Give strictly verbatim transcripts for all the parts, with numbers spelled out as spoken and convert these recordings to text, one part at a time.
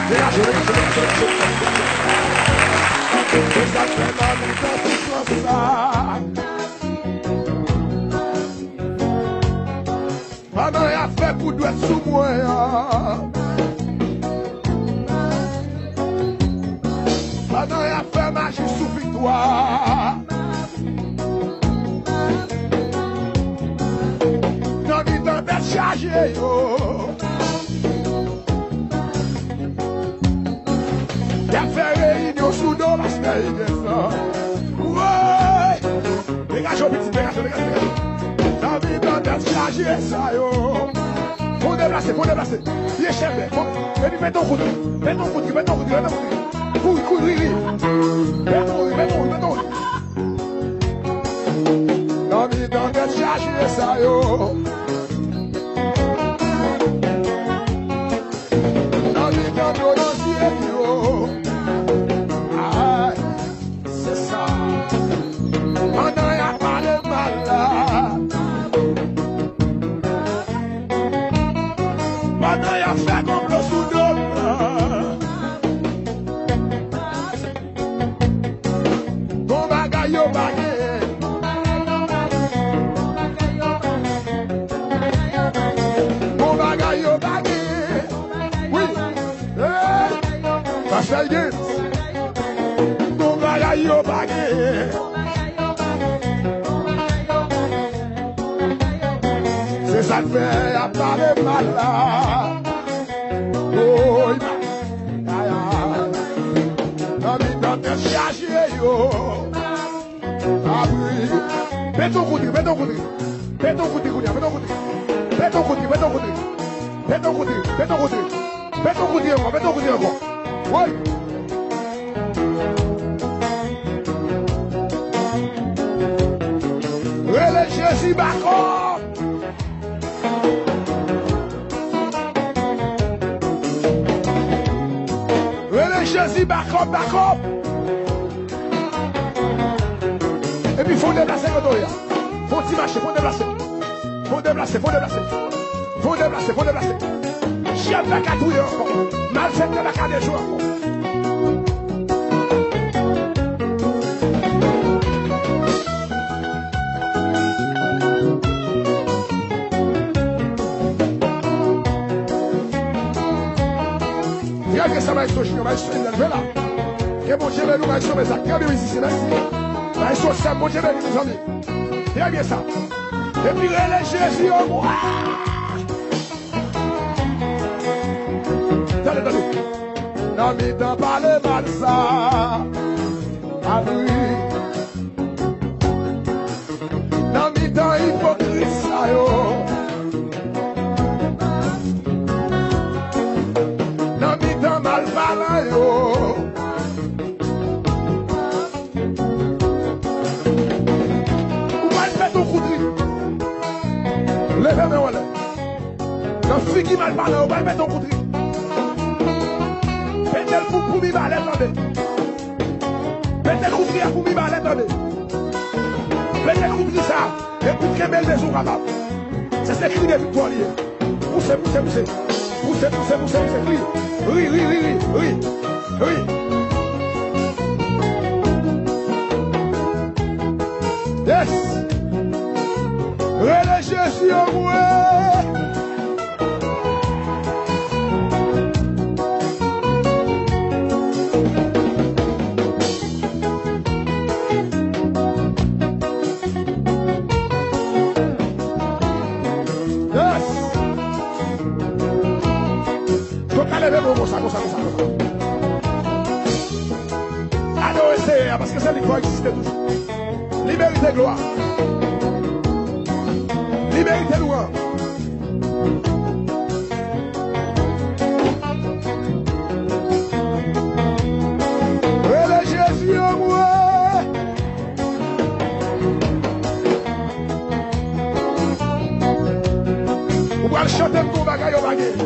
Degaje, degaje, degaje, degaje. Se sa k fè nan mitan soufrans la. Pandan y ap fè kou dwèt sou mwen an, pandan y ap fè maji sou viktwa, nan mitan tèt chaje yo, y ap fè reyinyon sou do pastè Iglesias. Woy! Degaje w, pitit, degaje, degaje, degaje. Nan mitan tèt chaje sa yo. Fò w deplase, fò w deplase. Pye chèf, fò, epi mete yon kout. Mete yon kout, mete yon kout, mete yon kout. Kouri, kouri, ri, ri. Mete yon ri, mete yon ri, mete yon ri. Nan mitan tèt chaje sa yo. Nan mitan do nan zye yo. Ay, se sa. Pandan y ap pale mal la. Pandan y ap fè konplo sou do m nan. Gon bagay yo pa gen. Gon bagay yo pa gen. Wi. Hey. Pastè Games. Gon bagay yo pa gen. Se sa k fè y ap pale mal la. Woy. Ay, ay. Nan mitan tèt chaje yo. Abri. Pete yon kout ri, pete yon kout ri. Pete yon kout ri kounye a, pete yon kout ri. Pete yon kout ri, pete yon kout ri. Pete yon kout ri, pete yon kout ri. Pete yon kout ri ankò, pete yon kout ri ankò. Woy! Rele Jezi bakò! Rele Jezi bakò, bakò! Epi fò w deplase kote w ye a. Fò w ti mache, fò w deplase. Fò w deplase, fò w deplase. Fò w deplase, fò w deplase. Dyab pa ka touye w ankò. Malfektè pa ka dejwe w ankò. Trè byen sa, Maestro Junior, Maestro Lionel, jwe la. Ke Bondye beni w, Maestro Mezak. Trè byen, mizisyen, mèsi. Maestro Sèm, Bondye beni w, mezanmi. Trè byen sa. Epi rele Jezi o mwen. Tande, tande. Nan mitan pale mal sa. Abri. Nan mitan ipokrit sa yo. Nan mitan malpalan yo. Ou pral pete yon kout ri. Leve men w anlè. Nan figi malpalan yo, pral pete yon kout ri. Pete l pou, pou mibalè tande. Pete kout ri a pou mibalè tande. Pete kout ri sa a. Epi kenbe l bezwen w kapab. Se, se kri de viktwa li ye. Pouse, pouse, pouse. Pouse, pouse, pouse, pouse. Kri. Ri, ri, ri, ri, ri. Ri. Yes. Rele Jezi o mwen. Yes! Fòk ka leve men w konsa, konsa, konsa, konsa. Adore Seyè a, paske se li k fè w egziste toujou. Li merite glwa. Li merite louwanj. Rele Jezi o mwen. Ou pral chante m gon bagay yo pa gen.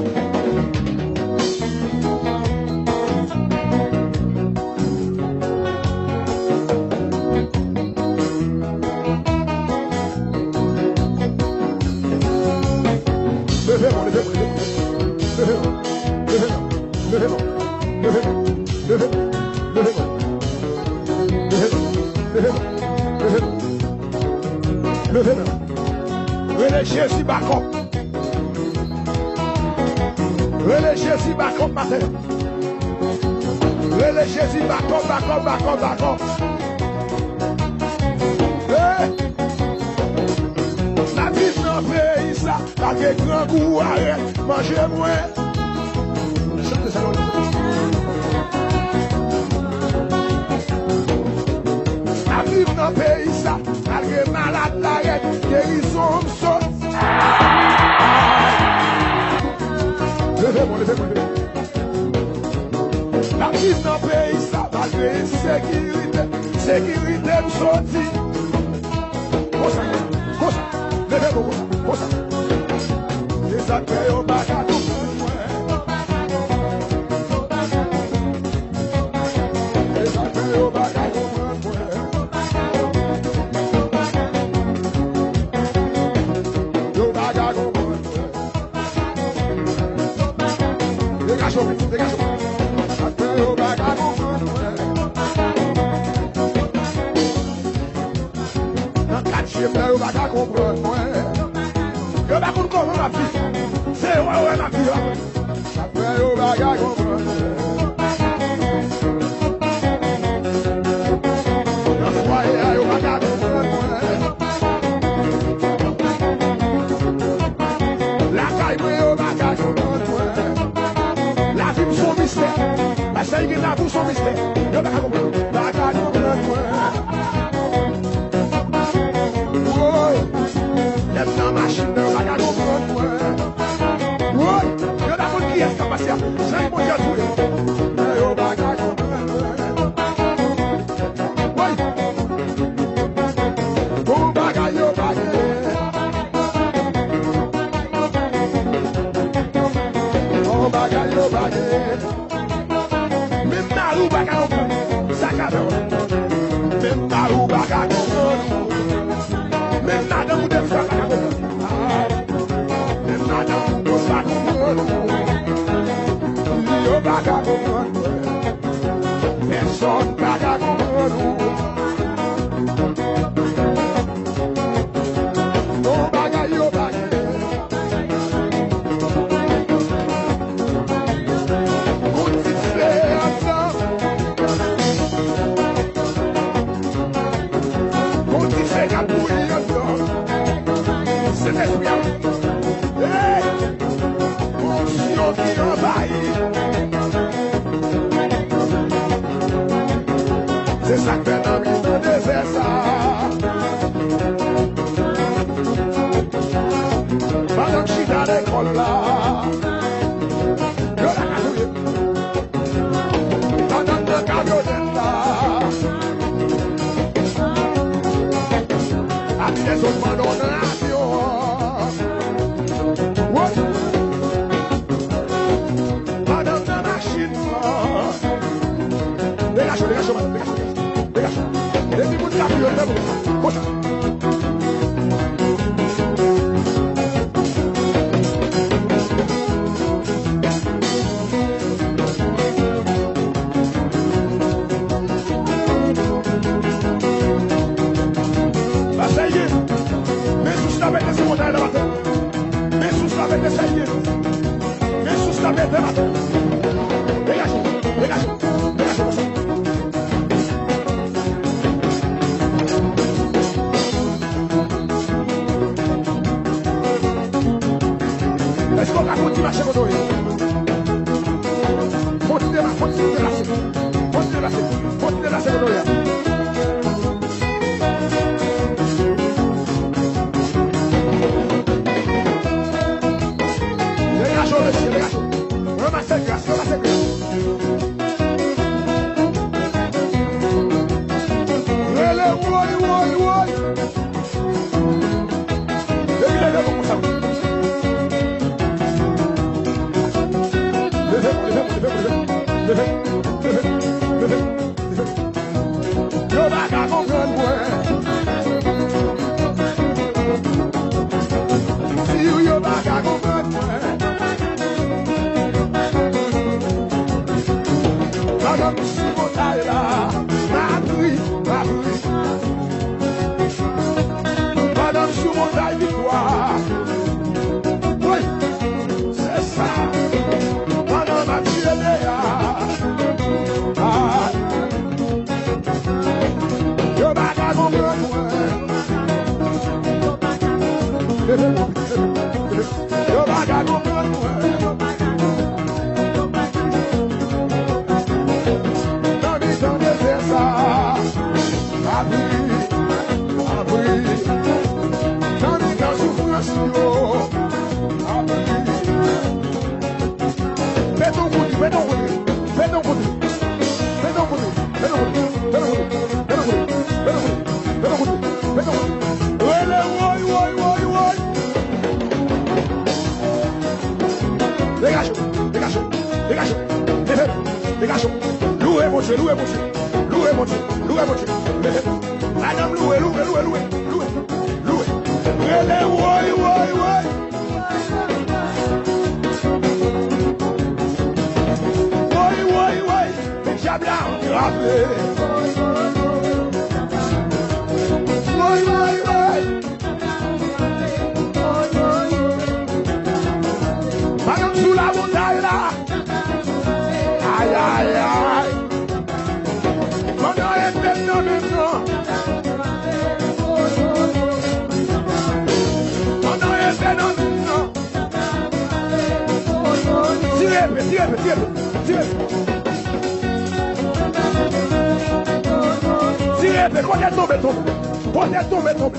Leve men w, leve men w, leve men w. Leve men w, leve men w, leve men w. Leve men. Leve men. Leve men. Leve men. Leve men. Leve men. Rele Jezi bakòp. Rele Jezi bakòp maten an. Rele Jezi bakòp, bakòp, bakòp, bakòp. Hey! N ap viv nan peyi sa, malgre grangou arèt manje mwen. Chante sa non. N ap viv nan peyi sa, malgre malad la rèd, gerizon m sot. Leve mwen, leve mwen, leve mwen. N ap viv nan peyi sa, malgre ensekirite, sekirite m soti. Konsa, konsa, leve mwen konsa, konsa. Se sa k fè yo pa ka konprann mwen. Se sa k fè yo pa ka konprann mwen. Yo pa ka konprann mwen. Degaje w, degaje w. Sa k fè yo pa ka konprann mwen. Nan katye m nan, yo pa ka konprann mwen. Yo pa konn kòman m ap viv. Se yo wè m ap viv la. Sa k fè yo pa ka konprann mwen. Nan fwaye a, yo pa ka konprann mwen. Lakay mwen, yo pa ka konprann mwen. Lavi m se yon mistè. Pastè Ige, lavi w se yon mistè. Yo pa ka konprann. Pa ka konprann mwen. Woy. Lè m nan machin nan, yo pa ka konprann mwen. Woy. Yo pa konn kiyès k ap pase a. Jan Bondye tou ye. Yo pa ka konprann mwen. Woy. Bon bagay yo pa genyen. Bon bagay yo pa genyen. Menm mari w pa ka konprann sa k ap fè w. Menm mari w pa ka konprann ou. Menm madanm ou defwa pa ka konprann. Ah. Menm madanm ou pa konprann ou. Yo pa ka konprann ou. Pèsòn pa ka konprann ou. Bon bagay yo pa genyen. Gon ti fle anndan. Gon ti fle k ap bouyi anndan. Sentespri a. Hey! Onksyon ki anvayi. Se sa k fè nan mitan dezè sa. Pandan m chita lekòl la, yo la ka touye. Pandan m nan kamyonèt la, ap lèzòt pandan w nan avyon an. Woy! Pandan m nan machin nan. Degaje w, degaje w, madanm, degaje w, degaje w, degaje w. Depi moun ka pi yo, fè moun konsa. Pastè Ige, men sous la pete sou montay la maten. Men sous la pete, Pastè Ige. Men sous la pete maten. Degaje, degaje, degaje konsa. Èske w ka kontinye mache kote w ye? Kontinye ma-, kontinye deplase. Kontinye deplase. Kontinye deplase kote w ye a. Degaje w, mesye, degaje w. Ranmase gras, ranmase gras. Rele, woy, woy, woy. Epi leve men w konsa. Leve men w, leve men w, leve men w, leve men w. Leve, leve, leve, leve. Yo pa ka konprann mwen. Di w yo pa ka konprann mwen. Pandan m sou montay la, m ap ri, m ap ri. Pandan m sou montay viktwa, wi, se sa. Pandan m ap tire le a, a, yo pa ka konprann mwen. Yo pa ka konprann mwen. Nan mitan dezè sa, abri, abri. Nan mitan soufrans yo, abri. Pete yon kout, pete yon kout, pete yon kout. Pete yon kout, pete yon kout, pete yon kout, pete yon kout, pete yon kout, pete yon kout, pete yon kout. Rele woy, woy, woy, woy. Degaje w, degaje w, degaje w. Leve, degaje w. Louwe Bondye, louwe Bondye, louwe Bondye, louwe Bondye. Leve. Madanm louwe, louwe, louwe, louwe, louwe, louwe. Rele woy, woy, woy. Woy, woy, woy. Men dyab la antrave. Woy, woy, woy. Pandan m sou lamontay la. Ay, ay, ay. Pandan epe nan men m nan. Pandan epe nan men m nan. Tire epe, tire epe, tire epe, tire epe. Tire epe, kote l tonbe, tonbe. Kote l tonbe, tonbe.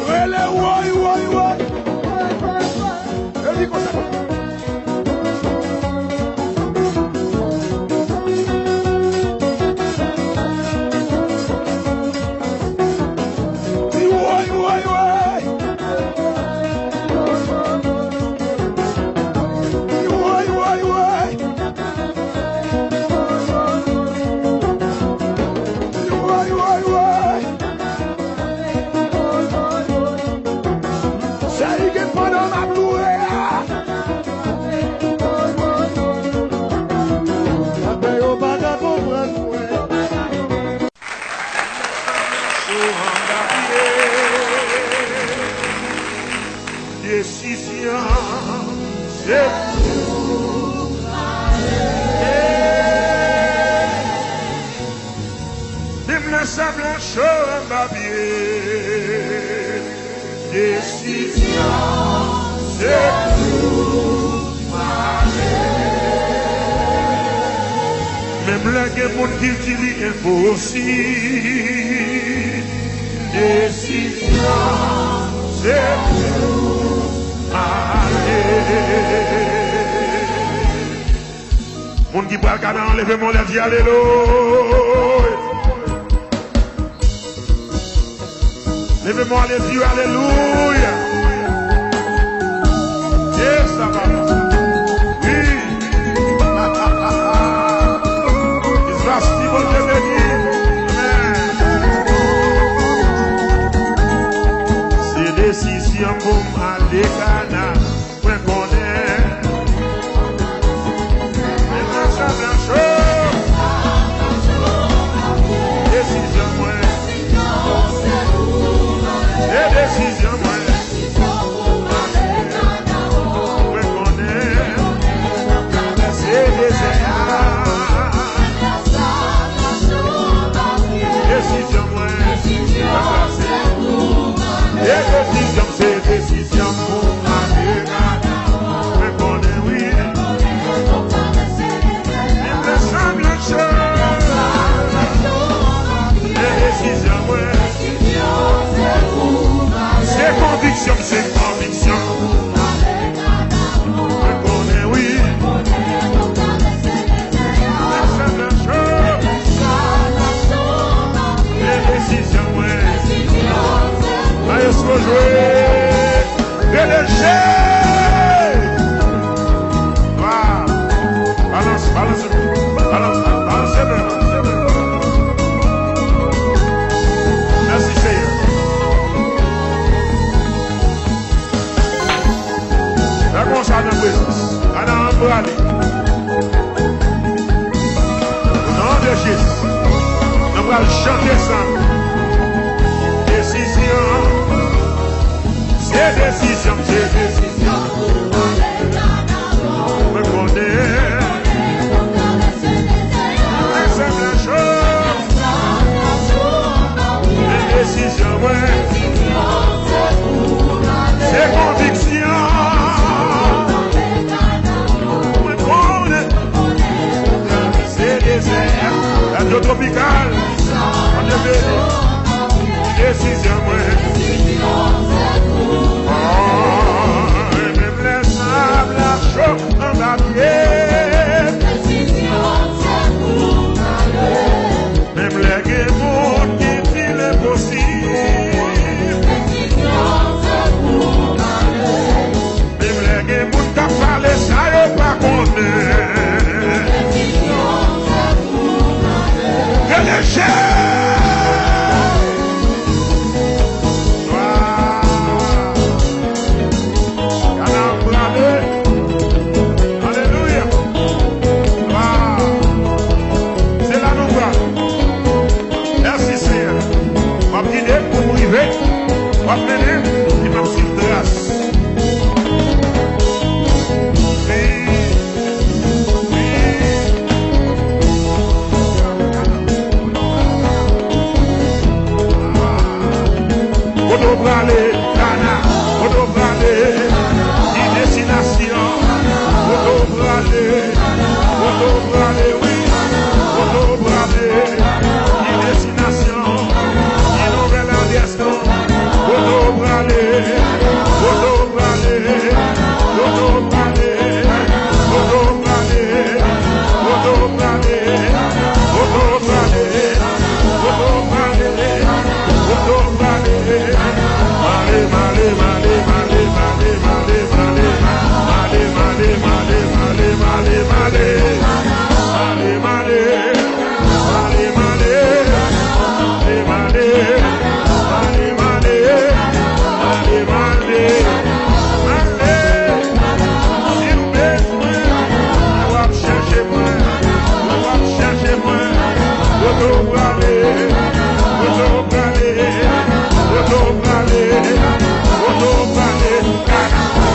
Rele woy, woy, woy. Yo di konsa, konsa. Di woy, woy, woy. Di woy, woy, woy. Di woy, woy, woy. Sa li gen pandan m ap louwe a. Anben yo pa ka konprann mwen. Desizyon se pou ale. Menm lè sa blanch anba pye, desizyon se pou ale. Menm lè gen moun ki di li enposib, desizyon se pou ale. Moun ki pral Kanaran, leve men w lè, di alelouya. Leve men w lè, di alelouya. Yes, sa va. Wi. Ki Bondye beni. Amèn. Se desizyon pou m ale Kanaran. Mwen konnen. Men nan sa blanch. Desizyon mwen. Se desizyon mwen. Mwen konnen. Se dezè a. Desizyon mwen. E desizyon m se desizyon m pou m ale. Mwen konnen wi. Menm lè sa blanch. E desizyon mwen. Se konviksyon m, se konviksyon m. Mwen konnen wi. Menm lè sa blanch. E desizyon mwen. Maestro jwe. P D G. Waw. Balans, balans, balans, balans. Mèsi, Seyè. W ap mennen, epi m ap swiv tras. Wi, wi. Kote w prale, Kana? Kote w prale? Ki destinasyon? Kote w prale? Kote w prale, wi? Kote w prale? Ki destinasyon? Ki nouvèl adrès nou? Kote w prale? Kote w prale? Kote w prale? Kote w prale? Kote w prale? Kote w prale? Kote w prale? Kote w prale? Male, male, male, male. Male, male, male. Male, male. Male, male. Male, male. Male, male. Male, male. Male, male. Male. Si w bezwen mwen, w ap chèche mwen. W ap chèche mwen. Kote w prale? Kote w prale? Kote w prale? Kote w prale?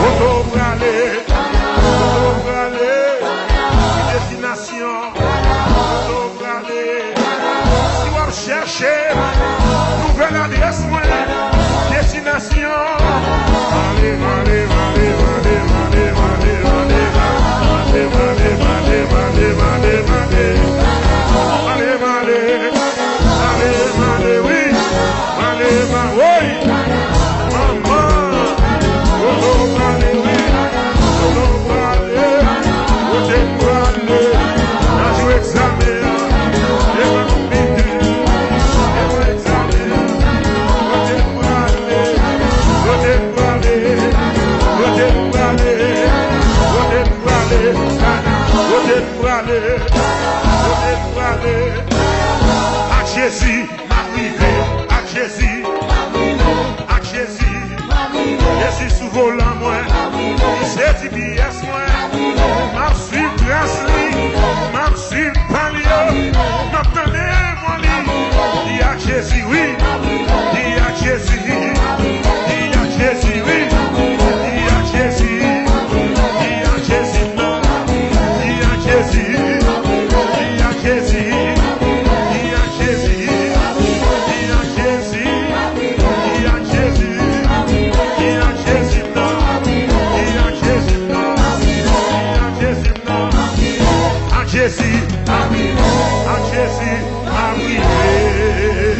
Kote w prale? Kote w prale? Ki destinasyon? Kote w prale? Si w ap chèche nouvèl adrès mwen, destinasyon. Male, male, male. Male, male. Male, male, wi. Male, ma-, woy. Manman. Kote w prale, wi. Kote w prale? Kote m prale? Nan jou egzamen an. Devan konpitè. Devan egzamen an. Kote m prale? Kote m prale? Kote m prale? Kote m prale? Kote m prale? Kote m prale? Ak Jezi, m ap rive. Ak Jezi, ak Jezi, Jezi sou volan mwen. Li se G P S mwen. M ap swiv tras li. M ap swiv pa li yo. M ap tande vwa li. Di ak Jezi, wi. Di ak Jezi. Di ak Jezi, wi. Di ak Jezi. Di ak Jezi, non. Di ak Jezi. Di ak Jezi. Di ak Jezi. Di ak Jezi. Di ak Jezi. Di ak Jezi, non. Di ak Jezi, non. Di ak Jezi, non. Ak Jezi. Ak Jezi, m ap rive.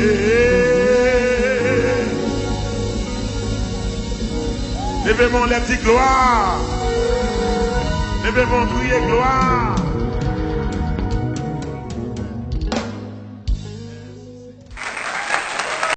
Leve men w lè, di glwa. Leve men w, kriye glwa.